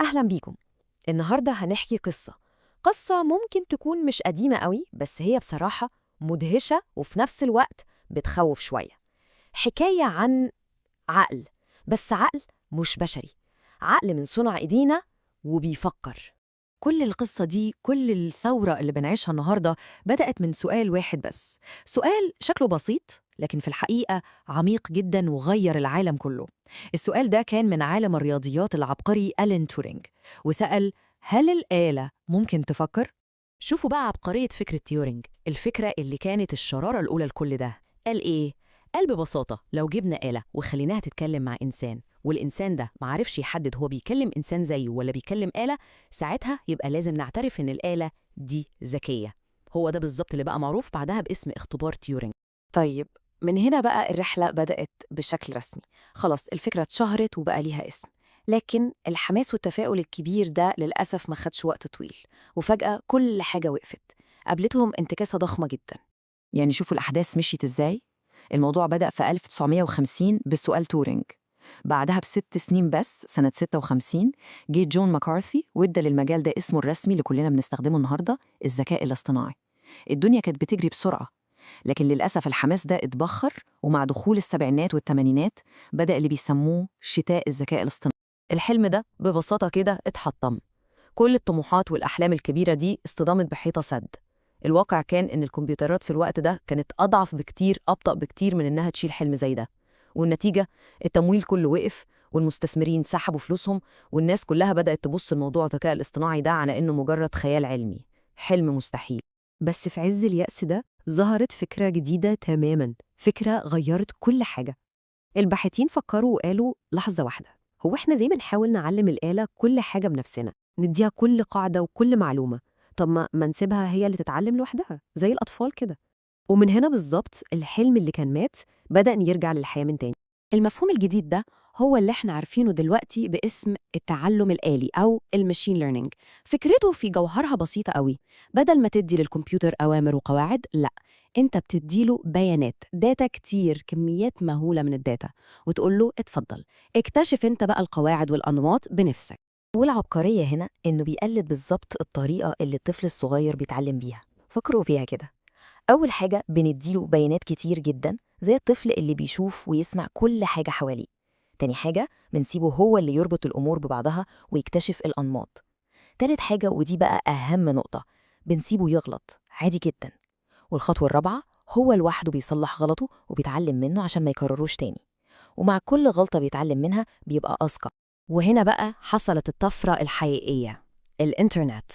أهلا بيكم. النهاردة هنحكي قصة ممكن تكون مش قديمة قوي، بس هي بصراحة مدهشة وفي نفس الوقت بتخوف شوية. حكاية عن عقل، بس عقل مش بشري، عقل من صنع إيدينا وبيفكر. كل القصة دي، كل الثورة اللي بنعيشها النهاردة بدأت من سؤال واحد بس، سؤال شكله بسيط لكن في الحقيقة عميق جدا وغير العالم كله. السؤال ده كان من عالم الرياضيات العبقري ألين تورينج، وسأل: هل الآلة ممكن تفكر؟ شوفوا بقى عبقرية فكرة تيورينج، الفكرة اللي كانت الشرارة الأولى لكل ده. قال إيه؟ قال ببساطة لو جبنا آلة وخليناها تتكلم مع إنسان، والإنسان ده معرفش يحدد هو بيكلم إنسان زيه ولا بيكلم آلة، ساعتها يبقى لازم نعترف إن الآلة دي ذكية. هو ده بالظبط اللي بقى معروف بعدها باسم اختبار تيورينج. طيب، من هنا بقى الرحلة بدأت بشكل رسمي. خلاص الفكرة اتشهرت وبقى ليها اسم، لكن الحماس والتفاؤل الكبير ده للأسف ما خدش وقت طويل، وفجأة كل حاجة وقفت. قابلتهم انتكاسة ضخمة جدا. يعني شوفوا الأحداث مشيت إزاي. الموضوع بدأ في 1950 بسؤال تورينج. بعدها ب6 سنين بس، سنة 56، جه جون ماكارثي وادى للمجال ده اسمه الرسمي اللي كلنا بنستخدمه النهارده، الذكاء الاصطناعي. الدنيا كانت بتجري بسرعة، لكن للأسف الحماس ده اتبخر، ومع دخول السبعينات والثمانينات بدأ اللي بيسموه شتاء الذكاء الاصطناعي. الحلم ده ببساطة كده اتحطم. كل الطموحات والأحلام الكبيرة دي اصطدمت بحيطة سد. الواقع كان إن الكمبيوترات في الوقت ده كانت أضعف بكتير، أبطأ بكتير من إنها تشيل حلم زي ده. والنتيجة التمويل كله وقف، والمستثمرين سحبوا فلوسهم، والناس كلها بدأت تبص لموضوع الذكاء الاصطناعي ده على إنه مجرد خيال علمي، حلم مستحيل. بس في عز اليأس ده ظهرت فكرة جديدة تماماً، فكرة غيرت كل حاجة. الباحثين فكروا وقالوا: لحظة واحدة، هو إحنا زي بنحاول نعلم الآلة كل حاجة بنفسنا، نديها كل قاعدة وكل معلومة، طب ما نسيبها هي اللي تتعلم لوحدها زي الأطفال كده. ومن هنا بالظبط الحلم اللي كان مات بدأ يرجع للحياة من تاني. المفهوم الجديد ده هو اللي احنا عارفينه دلوقتي باسم التعلم الآلي أو ال machine learning. فكرته في جوهرها بسيطة قوي. بدل ما تدي للكمبيوتر أوامر وقواعد، لا، انت بتديله بيانات، data كتير، كميات مهولة من ال data، وتقول له اتفضل اكتشف انت بقى القواعد والأنماط بنفسك. والعبقرية هنا إنه بيقلد بالظبط الطريقة اللي الطفل الصغير بيتعلم بيها. فكروا فيها كده. أول حاجة بنديله بيانات كتير جدا، زي الطفل اللي بيشوف ويسمع كل حاجة حواليه. تاني حاجة بنسيبه هو اللي يربط الأمور ببعضها ويكتشف الأنماط. تالت حاجة، ودي بقى أهم نقطة، بنسيبه يغلط عادي جدا. والخطوة الرابعة، هو لوحده بيصلح غلطه وبيتعلم منه عشان ما يكرروش تاني. ومع كل غلطة بيتعلم منها بيبقى أذكى. وهنا بقى حصلت الطفرة الحقيقية، الإنترنت.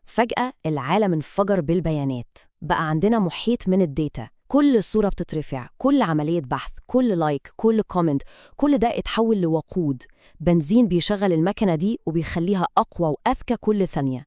فجأة العالم انفجر بالبيانات، بقى عندنا محيط من ال data. كل صورة بتترفع، كل عملية بحث، كل like، كل comment، كل ده اتحول لوقود، بنزين بيشغل المكنة دي وبيخليها أقوى وأذكى كل ثانية.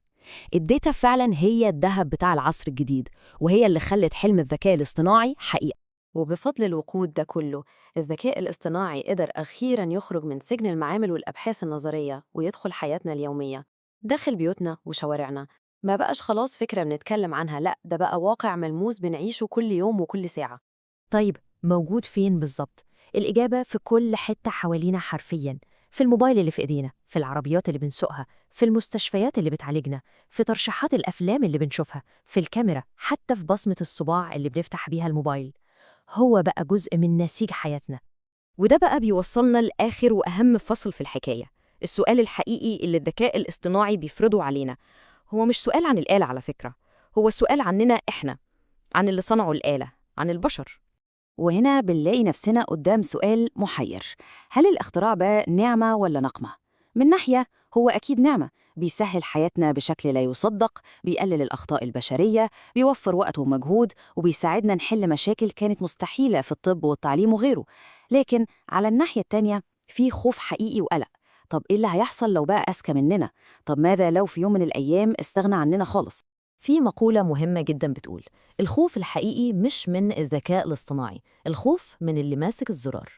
ال data فعلا هي الذهب بتاع العصر الجديد، وهي اللي خلت حلم الذكاء الاصطناعي حقيقة. وبفضل الوقود ده كله، الذكاء الاصطناعي قدر أخيراً يخرج من سجن المعامل والأبحاث النظرية ويدخل حياتنا اليومية، داخل بيوتنا وشوارعنا. ما بقاش خلاص فكرة بنتكلم عنها، لأ، ده بقى واقع ملموس بنعيشه كل يوم وكل ساعة. طيب، موجود فين بالظبط؟ الإجابة في كل حتة حوالينا حرفياً، في الموبايل اللي في إيدينا، في العربيات اللي بنسوقها، في المستشفيات اللي بتعالجنا، في ترشيحات الأفلام اللي بنشوفها، في الكاميرا، حتى في بصمة الصباع اللي بنفتح بيها الموبايل. هو بقى جزء من نسيج حياتنا. وده بقى بيوصلنا لآخر وأهم فصل في الحكاية، السؤال الحقيقي اللي الذكاء الاصطناعي بيفرضه علينا. هو مش سؤال عن الآلة على فكرة، هو سؤال عننا إحنا، عن اللي صنعوا الآلة، عن البشر. وهنا بنلاقي نفسنا قدام سؤال محير: هل الاختراع بقى نعمة ولا نقمة؟ من ناحية هو أكيد نعمة، بيسهل حياتنا بشكل لا يصدق، بيقلل الأخطاء البشرية، بيوفر وقت ومجهود، وبيساعدنا نحل مشاكل كانت مستحيلة في الطب والتعليم وغيره. لكن على الناحية التانية في خوف حقيقي وقلق. طب إيه اللي هيحصل لو بقى أذكى مننا؟ طب ماذا لو في يوم من الأيام استغنى عننا خالص؟ في مقولة مهمة جدا بتقول: الخوف الحقيقي مش من الذكاء الاصطناعي، الخوف من اللي ماسك الزرار.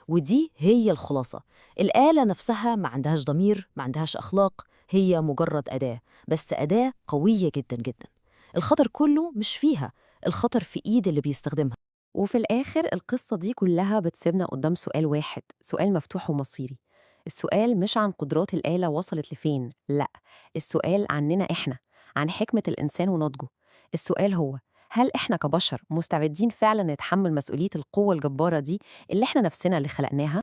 ودي هي الخلاصة. الآلة نفسها ما عندهاش ضمير، ما عندهاش أخلاق، هي مجرد أداة، بس أداة قوية جدا جدا. الخطر كله مش فيها، الخطر في إيد اللي بيستخدمها. وفي الآخر القصة دي كلها بتسيبنا قدام سؤال واحد، سؤال مفتوح ومصيري. السؤال مش عن قدرات الآلة وصلت لفين، لأ، السؤال عننا إحنا، عن حكمة الإنسان ونضجه. السؤال هو هل إحنا كبشر مستعدين فعلا نتحمل مسؤولية القوة الجبارة دي اللي إحنا نفسنا اللي خلقناها؟